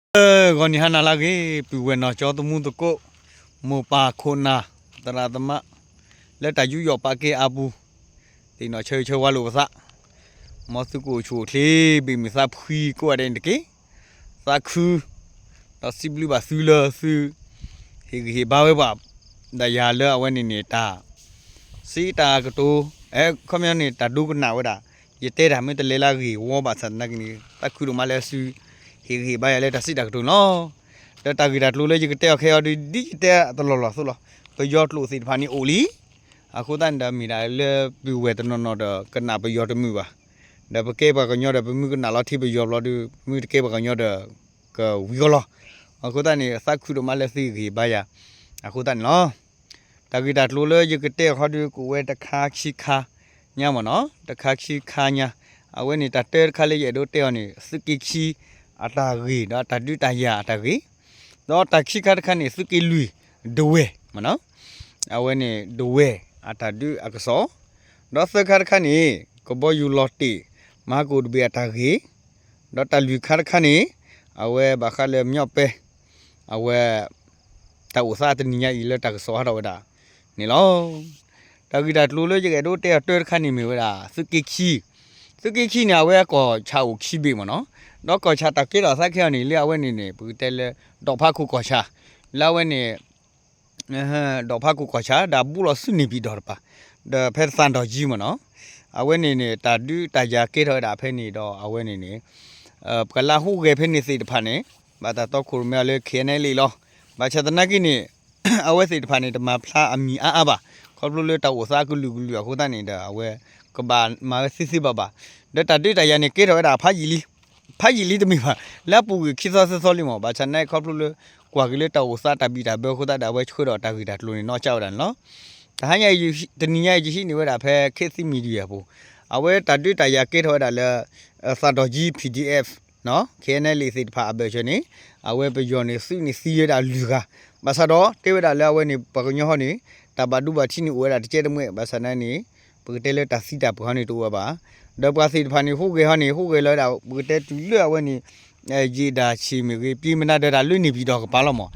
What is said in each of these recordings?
ဂီၤနံၤဟါနၤလၢအဂ့ၤ, ပုၢ်ဝဲၢ်နီၢ်ကၠီသမူသကိး, မိၢ်ပၢ်ခိၣ်နၢ်, သရၣ်သမါ, လၢတၢ်ယူးယီၣ်ပာ်ကဲအါပူၤ, သ့ၣ်နီၣ်ဆၢဂ့ၤဆၢဝါလိာ်ပသး, မ်သုကအိၣ်ဆူၣ်အိၣ်ချ့ ဘ့ၣ်မုာ်သးဖှံကိးဂၤဒဲးန့ၣ်တက့ၢ်. သးခု, ဒီးစံးဘျုးဘၣ်သုလၢသု ဟ့ၣ်ဂံၢ်ဟ့ၣ်ဘါဝဲပှၤ, ဒီးယၤလၢအဝဲန့ၣ်န့ၣ်တၢ် စံးတၢ်ကတိၤ, ခီပညီန့ၣ် တၢ်ဒိကနၣ်ဝဲဒၣ်, ယတဲတၢ်မ့ၢ်တလဲၤလၢအဂ့ၢ်ဝီဘၣ်ဆၣ်သနာ်က့န့ၣ် သးခုဒိၣ်မးလၢသု ဟ့ၣ်ဂံၢ်ဟ့ၣ်ဘါယၤလၢတၢ်စံးတၢ်ကတိၤန့ၣ်လီၤ. ဒီးတၢ်ဂ့ၢ်တၢ်ကျိၤလၢယကတဲအီၤခဲအံၤဒီး ဒ်ယတဲတလီၢ်လီၢ်အသိးလီၤ. ပယီၤကျိာ်သ့ၣ်တဖၣ်န့ၣ်အိၣ်လံ. အဃိသတးန့ၣ်ဒီးမ့ၢ်ဒၣ်လၢပုၢ်ဝဲၢ်တနီၤနီၤဒီး ကနၣ်ပယီၤတမုာ်ဘၣ်. ဒီးပကဲပှၤကညီဒီး ပမ့ၢ်ကနၣ်လီၤထံပယီၤဘျီဒီး ပမ့ၢ်တကဲပှၤကညီဒီး ကဝံၤကီလီၤ. အဃိသတးန့ၣ် သးခုဒိၣ်မးလၢသုဟ့ၣ်ဂံၢ်ဟ့ၣ်ဘါယၤ အဃိသတးန့ၣ်လီၤ. တၢ်ဂ့ၢ်တၢ်ကျိၤလၢယကတဲအခီဒီး ကအိၣ်ဝဲတခါခံခါညါမ့ၢ်နီၤ, တခါခံခါညါ, အဝဲန့ၣ်တၢ်တၢတခါလၢယအဲၣ်ဒိးတဲအီၤန့ၣ် သုးက့ခံအတၢ်ဂ့ၢ်ဒီးအတၢ်ဒုးတၢ်ယၤအတၢ်ဂ့ၢ်, ဒီးတၢ်ခံခါတခါန့ၣ် သုးက့လွံၢ်ဒဝဲၢ်မ့ၢ်နီၤ, အဝဲန့ၣ်ဒဝဲၢ်အတၢ်ဒုးအကစီၣ်, ဒီးသၢခါတခါန့ၣ် ကဘီယူၤလီၤတ့ၢ် မၤကိၣ်တဘ့ၣ်အတၢ်ဂ့ၢ်, ဒီးတၢ်လွံၢ်ခါတခါန့ၣ် အဝဲဘၣ်ဃးလၢမျီးပဲ အဝဲ တၢ်အိၣ်သးတနံၤညါအံၤလၢတၢ်ကစီၣ်ဟးထီၣ်ဝဲဒၣ်န့ၣ်လီၤ. တၢ်ဂ့ၢ်တၢ်ကျိၤလၢယကအဲၣ်ဒိးတဲအီၤတၢတခါန့ၣ်မ့ၢ်ဝဲဒၣ် သုးက့ခံ, သုးက့ခံန့ၣ် အဝဲအကီၢ်ဆၣ်အိၣ်ခံဘ့ၣ်မ့ၢ်နီၤ, ဒီးကီၢ်ဆၣ်တၢ်ကဲထီၣ်သးခဲအံၤန့ၣ် လၢအဝဲန့ၣ်န့ၣ် ပကတဲလၢ ဒီးဖးခိၣ်ကီၢ်ဆၣ်, လၢအဝဲန့ၣ် ဒီးဖးခိၣ်ကီၢ်ဆၣ် ဒီးဘူးလီၤဆူန့ၢ်ပံၤဒီးတပၤ, ဒီးဖဲသၣ်ဒီၣ်ကၠံမ့ၢ်နီၤ, အဝဲန့ၣ်န့ၣ် တၢ်ဒုးတၢ်ယၤကဲထီၣ်ဝဲဒၣ်ဖဲန့ၣ်ဒီးအဝဲန့ၣ်န့ၣ် ပှၤလၢဟူးဂဲၤဖဲန့ၣ်သ့ၣ်တဖၣ်န့ၣ် ဘၣ်တၢ်တီခိၣ်ရိၣ်မဲအီၤလၢ ခ့ၣ်အဲၣ်အဲၣ်လီး လီၤ. ဘၣ်ဆၣ်သနာ်က့န့ၣ် အဝဲသ့ၣ်တဖၣ်န့ၣ် တမၤဖျါအမံၤအါအါဘၣ်, ခီဖျိလၢတၢ်အိၣ်သးကလုာ်ကလုာ်အဃိသတးန့ၣ်ဒီး အဝဲကဘၣ်မၤဝဲသ့သ့ဘၣ်ဘၣ်, ဒီးတၢ်ဒုးတၢ်ယၤန့ၣ် ကဲထီၣ်ဝဲဒၣ်ဖးယံာ်လံ ဖးယံာ်လံတမ့ၢ်ဘၣ်, လၢအပူၤကွံာ်ခံသီသၢသီလံမ့ၢ်, ဘၣ်ဆၣ်သနာ်က့ခီဖျိလၢ ကွၢ်က့ၤလၢတၢ်အိၣ်သးတၢ်ဘံၣ်တၢ်ဘၢအဃိသတးဒီး အဝဲဆှၢဒီးတၢ်ဂ့ၢ်တၢ်ကျိၤန့ၣ် နီၢ်ကစၢ်ဝဲဒၣ်န့ၣ်လီၤ. တဟါညါအံၤ တနံၤညါအံၤ ယဟံးန့ၢ်ဝဲဒၣ်ဖဲ ခေတ်သစ် Media အပူၤ, အဝဲတၢ်ဒုးတၢ်ယၤကဲထီၣ်ဝဲဒၣ်လၢ သၣ်ဒီၣ်ကၠံ P D F ခ့ၣ်အဲၣ်အဲၣ်လီး သ့ၣ်တဖၣ်အဘၢၣ်စၢၤန့ၣ် အဝဲပယီၤန့ၣ် သုးန့ၣ်သံဝဲဒၣ်လွံၢ်ဂၤ, ဘၣ်ဆၣ်ဒီးတဲဝဲဒၣ်လၢအဝဲန့ၣ် ပှၤကညီဟီန့ၣ် တၢ်ဘၣ်ဒိဘၣ်ထံးန့ၣ်အိၣ်ဝဲဒၣ်တကဲတမှဲ, ဘၣ်ဆၣ်သနာ်က့န့ၣ် ပကတဲလၢတၢ်သံတၢ်ပှၢ်ဟီန့ၣ်တအိၣ်ဝဲဘၣ်, ဒီးပှၤသ့ၣ်တဖၣ်န့ၣ် ဟူးဂဲၤဟီန့ၣ် ဟူးဂဲၤလီၤဝဲဒၣ် ပကတဲတုၤလၢအဝဲန့ၣ် ယံာ်ဒၣ်ဆံးမ့ၢ်ဂ့ၤ ပံမနၤဒီးတၢ်လၢန့ၢ်ပံၤဒီးကပၤလီၤမ့ၢ်,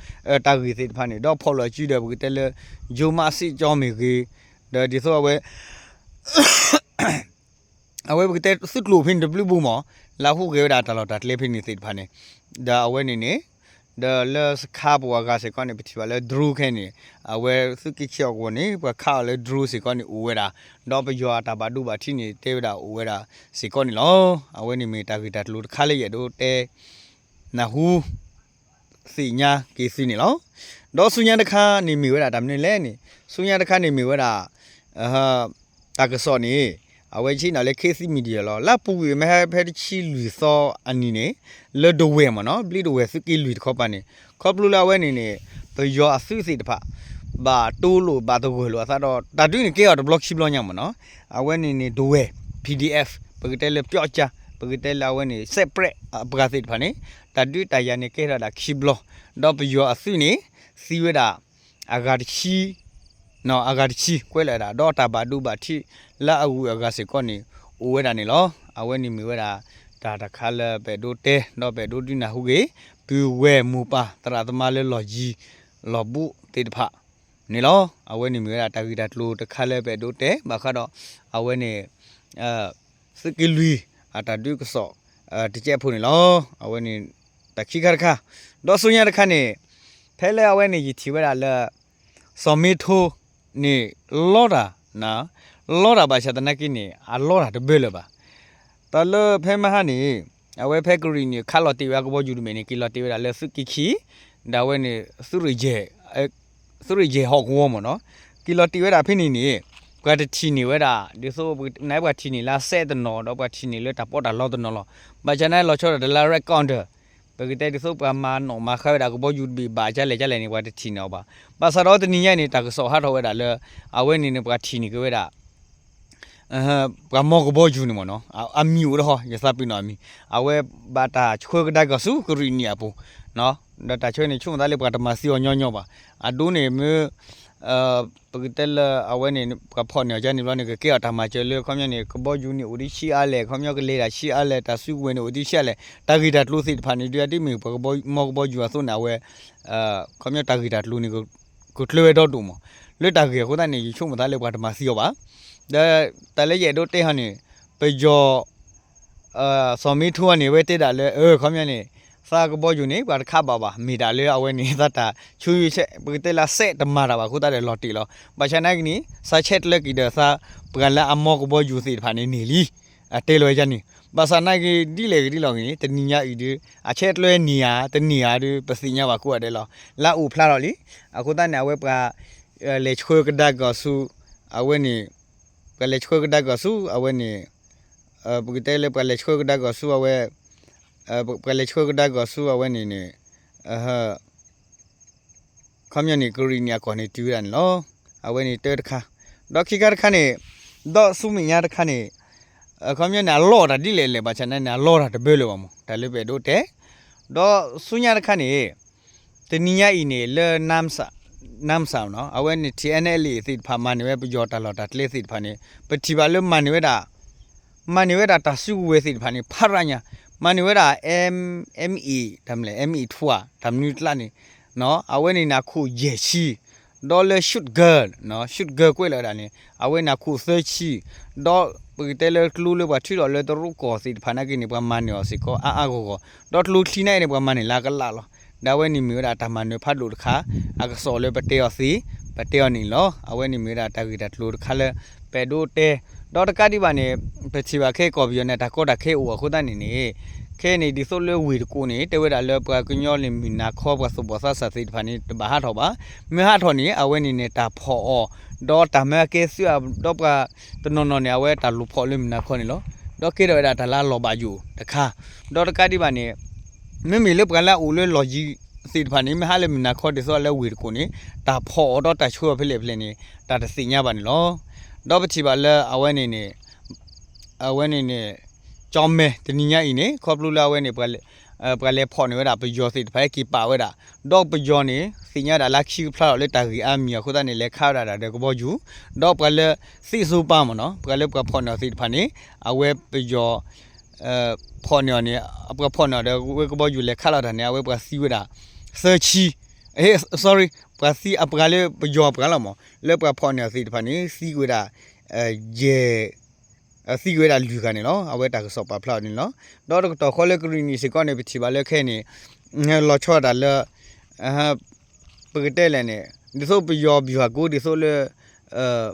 တၢ်ဂ့ၢ်သ့ၣ်တဖၣ်န့ၣ် ဒီးဖီၣ်လိာ်စုဒီးပကတဲလၢ ယိမးစ့ၣ်ကၠီမ့ၢ်ဂ့ၤ, ဒီးဒ်သိးအဝဲ အဝဲပကတဲသုးကျိၤဖဲန့ၣ်တဘျုးဘိမ့ၢ်, လၢဟူးဂဲၤဝဲဒၣ်တၢ်လီၢ်တၢ်ကျဲဖဲန့ၣ်သ့ၣ်တဖၣ်န့ၣ်, ဒီးအဝဲန့ၣ်န့ၣ် ဒီးလၢစခါပူၤအဂၤစ့ၢ်ကီးန့ၣ် ပထံၣ်ဘၣ်လၢ drone ခဲန့ၣ် အဝဲသုးက့ခံအဂီၢ်န့ၣ် ပှၤခးအီၤလၢ drone စ့ၢ်ကီးန့ၣ်အိၣ်ဝဲဒၣ်, ဒီးပယီၤအတၢ်ဘၣ်ဒိဘၣ်ထံးန့ၣ် တဲဝဲဒၣ်အိၣ်ဝဲဒၣ်စ့ၢ်ကီးန့ၣ်လီၤ. အဝဲန့ၣ်မ့ၢ်တၢ်ဂ့ၢ်တၢ်ကျိၤတခါလၢယအဲၣ်ဒိးတဲ နၢ်ဟူ သ့ၣ်ညါက့ၤသုန့ၣ်လီၤ. ဒီးဆူညါတခါန့ၣ်မ့ၢ်ဝဲဒၣ်တၢ်မနုၤလဲၣ်န့ၣ်, ဆူညါတခါန့ၣ်မ့ၢ်ဝဲဒၣ် တၢ်ကစီၣ်န့ၣ် အဝဲဆ့ၣ်နီၤလၢ ခေတ်သစ် Media လီၤ. လၢပူၤကွံာ်မ့ၢ်ဟဲဖဲတဆံလွံၢ်သီအနံၤန့ၣ် လၢဒဝဲၢ်မ့ၢ်နီၤ, ဘျံးဒဝဲၢ်သုးက့လွံၢ်တခီပၤန့ၣ် ခီဖျိလၢအဝဲန့ၣ်န့ၣ် ပယီၤအသုးသ့ၣ်တဖၣ် ဘၣ်တိလိာ်ဘၣ်သဂၢၢ်လိာ်အသးဒီး တၢ်ဒုးန့ၣ်ကဲအီၤတဘျီခံဘျီညါမ့ၢ်နီၤ, အဝဲန့ၣ်န့ၣ်ဒဝဲၢ် P D F ပကတဲလၢပျီကၠါ ပကတဲလၢအဝဲန့ၣ် separate အပှၤသ့ၣ်တဖၣ်န့ၣ် တၢ်ဒုးတၢ်ယၤန့ၣ်ကဲထီၣ်ဝဲဒၣ်ခံဘျီ, ဒီးပယီၤအသုးန့ၣ် သံဝဲဒၣ် အဂၤတဆံ အဂၤတဆံကွဲးလီၤဝဲဒၣ် ဒီးတၢ်ဘၣ်ဒိဘၣ်ထံးလၢအဂုၤအဂၤစ့ၢ်ကီးန့ၣ် အိၣ်ဝဲဒၣ်န့ၣ်လီၤ. အဝဲန့ၣ်မ့ၢ်ဝဲဒၣ် တၢ်တခါလၢပအဲၣ်ဒိးတဲ ဒီးပအဲၣ်ဒိးဒုးနၢ်ဟူက့ၤ ပုၢ်ဝဲၢ်မိၢ်ပၢ်သရၣ်သမါလၢလီၢ်ယံၤလီၢ်ဘူးသ့ၣ်တဖၣ်န့ၣ်လီၤ. အဝဲန့ၣ်မ့ၢ်ဝဲဒၣ်တၢ်ဂ့ၢ်တၢ်ကျိၤတခါလၢပအဲၣ်ဒိးတဲ ဘၣ်ဃးဒီး အဝဲန့ၣ် သုးက့လွံၢ် အတၢ်ဒုးကစီၣ် တကဲးဖိန့ၣ်လီၤ. အဝဲန့ၣ် တၢ်ခံခါတခါ, ဒီးဆူညါတခါန့ၣ် ဖဲလၢအဝဲန့ၣ် ယထံၣ်ဝဲဒၣ်လၢ စီၤမ့ထိန့ၣ် လီတၢ် လီတၢ်ဘၣ်ဆၣ်သနာ်က့န့ၣ် အလီတၢ်တဘၢလၢၤဘၣ်. တၢ်လၢဖဲမဟါန့ၣ် အဝဲဖဲကရံၣ်နံၣ်ခးလီၤတ့ၢ်ဝဲအကဘီယူၤတဘ့ၣ်န့ၣ် က့ၤလီၤတ့ၢ်ဝဲဒၣ်လၢသုးက့ခံ ဒီးအဝဲန့ၣ် သုးရ့ၣ်ယဲၢ် သုးရ့ၣ်ယဲၢ်ဟီၣ်ကဝီၤမ့ၢ်နီၤ, က့ၤလီၤတ့ၢ်ဝဲဒၣ်ဖဲန့ၣ်န့ၣ် ပှၤတထံၣ်န့ၢ်ဝဲဒၣ် ဒ်သိးပကတဲပှၤထံၣ်န့ၢ်လၢအစဲးတနီၤ ဒီးပှၤထံၣ်န့ၢ်လၢတၢ်ပီးတၢ်လီတနီၤလီၤ. ဘၣ်ဆၣ်န့ၣ်လီၤဆီဒၣ်တၢ်လၢ record ပကတဲဒ်သိးပှၤမၤနီၣ်မၤဃါဝဲဒၣ်ကဘီယူၤတဘ့ၣ်ဘၣ်ကလဲၣ်ကလဲၣ်န့ၣ် ပှၤတထံၣ်န့ၢ်အီၤဘၣ်. ဘၣ်ဆၣ်ဒီးတနံၤညါအံၤန့ၣ် တၢ်ကစီၣ်ဟးထီၣ်ဝဲဒၣ်လၢ အဝဲန့ၣ်န့ၣ် ပှၤထံၣ်န့ၢ်က့ၤဝဲဒၣ် ပှၤမီကဘီယူၤန့ၣ်မ့ၢ်နီၤ, အမံၤအိၣ်ဒီးဟီ ယသးပ့ၤနီၣ်အမံၤ, အဝဲဘၣ်တၢ်ဆှၢကဒါက့ၤအီၤဆူကရံၣ်နံၣ်အပူၤ, ဒီးတၢ်ဆှၢန့ၣ် ဆိကမိၣ်သးလၢပှၤတမၤသံအီၤညီညီဘၣ်. အဒိန့ၣ်မ့ၢ် ပကတဲလၢအဝဲန့ၣ် ပှၤဖီၣ်န့ၢ်အီၤကန့ၣ်ဘျီန့ၣ် ကကဲအီၤတၢ်မၤစၢၤလၢ ခီပညီန့ၣ် ကဘီယူၤန့ၣ်အိၣ်ဒံးဆံးအါလဲၣ်, ခီပညီကလဲၤတၢ်ဆံးအါလဲၣ်, တၢ်စုကဝဲၤန့ၣ်အိၣ်ဒံးဆံးအါလဲၣ်, တၢ်ဂ့ၢ်တၢ်ကျိၤသ့ၣ်တဖၣ်န့ၣ် ဒုးအဒ်မ့ၢ်ပှၤကဘီ မီကဘီယူၤအသိးန့ၣ် အဝဲ ခီပညီတၢ်ဂ့ၢ်တၢ်ကျိၤန့ၣ် ကကျၢၤဝဲဒီဒိၣ်မး, လၢတၢ်ဂ့ၢ်အဃိသတးန့ၣ် ယဆိကမိၣ်သးလၢပှၤတမၤသံအီၤဘၣ်. ဒီးတၢ်လၢယအဲၣ်ဒိးတဲဟီန့ၣ် ပယီၤ စီၤမ့ထူန့ၣ် အဝဲတဲဒၣ်လၢ ခီပညီန့ၣ် သးကဘီယူၤန့ၣ် ပှၤတခးဘၣ်ဘၣ်, မ့ၢ်ဒၣ်လၢအဝဲန့ၣ် သးတၢ်ဆိဆဲး ပကတဲလၢစဲးတမၤတၢ်ဘၣ်အဃိသတးဒီးလီၤတံၢ်လီၤ. ဘၣ်ဆၣ်နာ်က့န့ၣ် သးဆဲးကျၢက့ၤဒီးသး ပှၤလၢအမီကဘီယူၤသ့ၣ်တဖၣ်န့ၣ်န့ၢ်လံ, အတဲလီၤဝဲဒ်န့ၣ်. ဘၣ်ဆၣ်နာ်က့ဒ်လဲၣ်ဂ့ၤဒ်လဲၣ်ဂ့ၤန့ၣ် တနံၤညါအံၤဒီး အဆဲးကျၢန့ၢ်ဧါ တန့ၢ်ဧါဒီး ပသ့ၣ်ညါဘၣ်ကိးဂၤဒဲးလီၤ. လၢအအိၣ်ဖျါထီၣ်လံ. အဃိသတးန့ၣ် အဝဲပှၤ လဲၤဆှၢကဒါက့ၤအီၤဆူ အဝဲန့ၣ် ပှၤလဲၤဆှၢကဒါက့ၤအီၤဆူ အဝဲန့ၣ် ပကတဲလၢပှၤလဲၤဆှၢကဒါက့ၤအီၤဆူအဝဲ ပှၤလဲၤဆှၢကဒါက့ၤအီၤဆူအဝဲန့ၣ်န့ၣ် ခီပညီန့ၣ် ကရံၣ်နံၣ်အကီၢ်န့ၣ်တုၤဝဲဒၣ်န့ၣ်လီၤ. အဝဲန့ၣ်တၢတခါ, ဒီးခံခါတခါန့ၣ် ဒီးဆူမဲာ်ညါတခါန့ၣ် ခီပညီန့ၣ် အလီၢ်တၢ်ဒ်လဲၣ်လဲၣ် ဘၣ်ဆၣ်နာ်န့ၣ် အလီၢ်တၢ်တဘၢလၢၤဘၣ်မး တၢ်လၢပအဲၣ်ဒိးတဲ, ဒီးဆူညါတခါန့ၣ် တနံၤညါအံၤန့ၣ် လၢ နါမ်ဆၣ်နီၤ အဝဲန့ၣ် ထံၣ်အဲၣ်နဲၣ်လံၣ် သ့ၣ်တဖၣ် မၤန့ၢ်ဝဲပယီၤတၢ်လီၢ်တၢ်ကျဲသ့ၣ်တဖၣ်န့ၣ် ပထံၣ်ဘၣ်လၢမၤန့ၢ်ဝဲဒၣ် မၤန့ၢ်ဝဲဒၣ်တၢ်စုကဝဲၤသ့ၣ်တဖၣ်န့ၣ် ဖးရၣ်ညါ, မၤန့ၢ်ဝဲဒၣ် M, ME တၢ်မနုၤလဲၣ် ME ထွါ တၢ်မနုၤတကျါန့ၣ် အဝဲန့ၣ်န့ၣ် အခိၣ်ယဲၢ်ဆံ, ဒီးလၢ ရှုတ်ဂၢၢ် ရှုတ်ဂၢၢ် ကွဲးလီၤဝဲဒၣ်န့ၣ် အဝဲန့ၣ် အခိၣ်သၢဆံ, ဒီးပကတဲလၢကျိလၢပှၤထုးထီၣ်လၢတရူးကီၢ်သ့ၣ်တဖၣ်နာ်က့န့ၣ် ပှၤမၤန့ၢ်အီၤစ့ၢ်ကီးအါအါဂီၢ်ဂီၢ်, ဒီးကျိချံနာ်က့န့ၣ် ပှၤမၤန့ၢ်လၢအကလးလီၤ. ဒီးအဝဲန့ၣ်မ့ၢ်ဝဲဒၣ်တၢ်မၤနၢၤဖးဒိၣ်တခါ, အကစီၣ်လၢပတဲအီၤသ့, ပတဲအီၤန့ၣ်လီၤ. အဝဲန့ၣ်မ့ၢ်ဝဲဒၣ်တၢ်ဂ့ၢ်တၢ်ကျိၤတခါလၢ ပအဲၣ်ဒိးတဲ, ဒီးတကးဒံးဘၣ်န့ၣ် ပထံၣ်ဘၣ်ခဲကီၢ်ပယီၤန့ၣ် တၢ်ကီတၢ်ခဲအိၣ်အဃိသတးန့ၣ်န့ၣ် ခဲအံၤန့ၣ် ဒ်သိးလၢဝ့ၢ်တကိးန့ၣ် တဲဝဲဒၣ်လၢပှၤကညီလၢမုၢ်နၤခီ ပှၤသူၣ်ဘီၣ်သးစၢ်သ့ၣ်တဖၣ်န့ၣ် တဘၣ်ဟးထီၣ်ဘၣ်. မ့ၢ်ဟးထီၣ်န့ၣ် အဝဲန့ၣ်န့ၣ် တၢ်ဖီၣ်အီၤ, ဒီးတၢ်မၢအကဲသုးအဒီးပှၤတနီၤနီၤန့ၣ် အဝဲတၢ်လူၤဖီၣ်လၢမုၢ်နၤခီန့ၣ်လီၤ. ဒီးကဲထီၣ်ဝဲဒၣ်တၢ်လၢအလီၤဘၣ်ယိၣ်တခါ, ဒီးတကးဒံးဘၣ်န့ၣ် မ့မ့ၢ်လၢပှၤလၢအအိၣ်လၢလီၢ်ယံၤသ့ၣ်တဖၣ်န့ၣ် မ့ၢ်ဟးလၢမုၢ်နၤခီဒ်သိးလၢဝ့ၢ်တကိးန့ၣ် တၢ်ဖီၣ်အီၤဒီးတၢ်ဆှၢအီၤဖဲလဲၣ်ဖဲလဲၣ်န့ၣ် တၢ်တသ့ၣ်ညါဘၣ်န့ၣ်လီၤ. ဒီးပထံၣ်ဘၣ်လၢအဝဲန့ၣ်န့ၣ် အဝဲန့ၣ်န့ၣ် ကၠီမဲ တနံၤညါအံၤန့ၣ် ခီဖျိလၢအဝဲန့ၣ် ပှၤလဲၤဖီၣ်န့ၢ်ဝဲဒၣ်ပယီၤသ့ၣ်တဖၣ်ဟဲက့ၤပာ်ဝဲဒၣ်, ဒီးပယီၤန့ၣ် သ့ၣ်ညါဝဲဒၣ်လၢခံကဖျါထီၣ်လၢတၢ်ဂ့ၢ်အါမံၤအဃိသတးန့ၣ် လဲၤခးဝဲဒၣ်ဒီးကဘီယူၤ, ဒီးပှၤလၢ သ့ၣ်စိပၢ်မ့ၢ်နီၤ ပှၤလၢပှၤဖီၣ်န့ၢ်အီၤသ့ၣ်တဖၣ်န့ၣ် အဝဲပယီၤ ဖီၣ်န့ၢ်အီၤန့ၣ် ပှၤဖီၣ်န့ၢ်အီၤဒီးဝဲကဘီယူၤလဲၤခးလီၤတၢ်န့ၣ် အဝဲပှၤသံဝဲဒၣ် သၢဆံ, sorry ပှၤသံအပှၤလၢပယီၤအပှၤလီၤမး လၢပှၤဖီၣ်န့ၢ်အီၤသ့ၣ်တဖၣ်န့ၣ် သံဝဲဒၣ် ယဲၢ် သံကွံာ်ဝဲဒၣ်လွံၢ်ဂၤန့ၣ်လီၤ. အဝဲတၢ်ကစီၣ်ပာ်ဖျါအီၤန့ၣ်လီၤ. ဒီးတကတီၢ်ဃီလၢကရံၣ်နံၣ်စ့ၢ်ကီးန့ၣ် ပထံၣ်ဘၣ်လၢခဲအံၤန့ၣ် လီၤဆီဒၣ်တၢ်လၢ ပကတဲလဲၣ်န့ၣ် ဒ်သိးပယီၤဘျူးဟးကိးဒ်သိးလၢ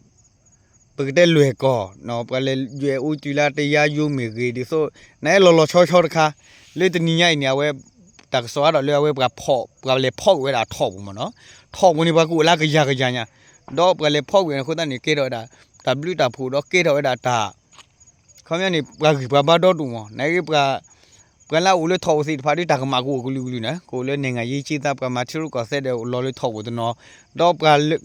ပကတဲလွဲၢ်ကီၢ် ပှၤလဲၤယွဲၢ်အူတုၤလၢတယါယိမ့ၢ်ဂ့ၤ ဒ်သိး နအဲၣ်လီၤလီၤဆီဆီတခါ လၢတနံၤညါအံၤန့ၣ် အဝဲ တၢ်ကစီၣ်အါထီၣ်လၢအဝဲပှၤဖီၣ် ပှၤလဲၤဖီၣ်ကွံာ်ဝဲဒၣ်ထိၣ်ပူၤမ့ၢ်နီၤ ထိၣ်ပူၤန့ၣ် ပှၤကအိၣ်လၢကယၤကယၤညါ ဒီးပှၤလဲၤဖီၣ်ကွံာ်န့ၣ်အဃိသတးန့ၣ် ကဲထီၣ်ဝဲဒၣ် တၢ်ဘျုးတၢ်ဖှိၣ်ဒီးကဲထီၣ်ဝဲဒၣ်တၢ် ခီပညီန့ၣ် ပှၤဂံၢ်ပှၤဘါဒီဒူၣ်မး နာ်က့ ပှၤလၢအအိၣ်လၢထိၣ်ပူၤသ့ၣ်တဖၣ်ဒီး တၢ်ကမၣ်ကအိၣ်ကလုာ်ကလုာ်န့ၣ် ကအိၣ်လၢနဲၣ်ငါယ့က့သး ပှၤမၤထံရူၢ်ကီၢ်သဲးဒီး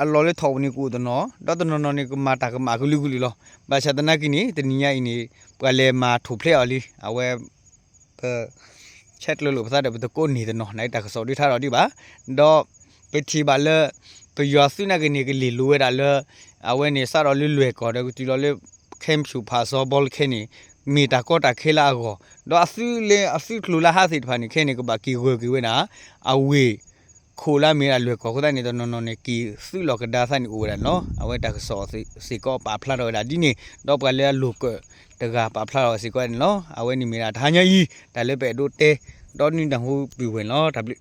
လီၤလၢထိၣ်ပူၤတနီၤ ဒီး ပှၤလၢအလီၤလၢထိၣ်ပူၤန့ၣ်ကအိၣ်တနီၤ ဒီးတနီၤနီၤန့ၣ် ကမၤတၢ်ကမၣ်ကလုာ်ကလုာ်လီၤ. ဘၣ်ဆၣ်သနာ်က့န့ၣ် တနံၤညါအံၤန့ၣ် ပှၤလဲၤမၤထူၣ်ဖျဲးအီၤလံ အဝဲ ပ ဆဲးကျၢလိာ်ပသးဒီးပတကိးန့ၢ်တနီၤ နာ်က့ တၢ်ကစီၣ်ဒုးထါထီၣ်ဒံးဘၣ် ဒီး ပထံၣ်ဘၣ်လၢ ပယီၤသုးနာ်က့န့ၣ် ကလ့ၢ်လိၤဝဲဒၣ်လၢ အဝဲန့ၣ် စးထီၣ်လၢလွဲၢ်ကီၢ်ဒီး ကတုၤလီၤလၢ ခဲမုၢ်ဆူၣ်ဖးစီဘီလၢခဲန့ၣ် မ့ၢ်တၢ်ကီတၢ်ခဲလၢအဂီၢ် ဒီးအသုးလၢ အသုးကျိၤလၢဟးသ့ၣ်တဖၣ်န့ၣ် ခဲန့ၣ် ကဘၣ်က့ၤဂၢၢ်က့ၤဝဲဒၣ် အဝ့ၢ် ခိၣ်လၢအမ့ၢ်ဝဲဒၣ်လွဲၢ်ကီၢ်အဃိသတးန့ၣ် တနီၤနီၤန့ၣ် က့ၤသုးလီၢ်ကဒါသးန့ၣ်အိၣ်ဝဲဒၣ်န့ၣ်လီၤ. အဝဲတၢ်ကစီၣ်စ့ၢ်ကီးပာ်ဖျါထီၣ်ဝဲဒၣ်ဒ်န့ၣ် ဒီးပှၤလၢအလိာ်ကၢးတဂၤပာ်ဖျါထီၣ်ဝဲစ့ၢ်ကီးန့ၣ်လီၤ. အဝဲန့ၣ်မ့ၢ်ဒၣ်တဟါညါအံၤ တၢ်လၢပအဲၣ်ဒိးတဲ ဒီးနွံတၢ်ဟူပုၢ်ဝဲၢ်န့ၣ်လီၤ. တၢ်ဘျုး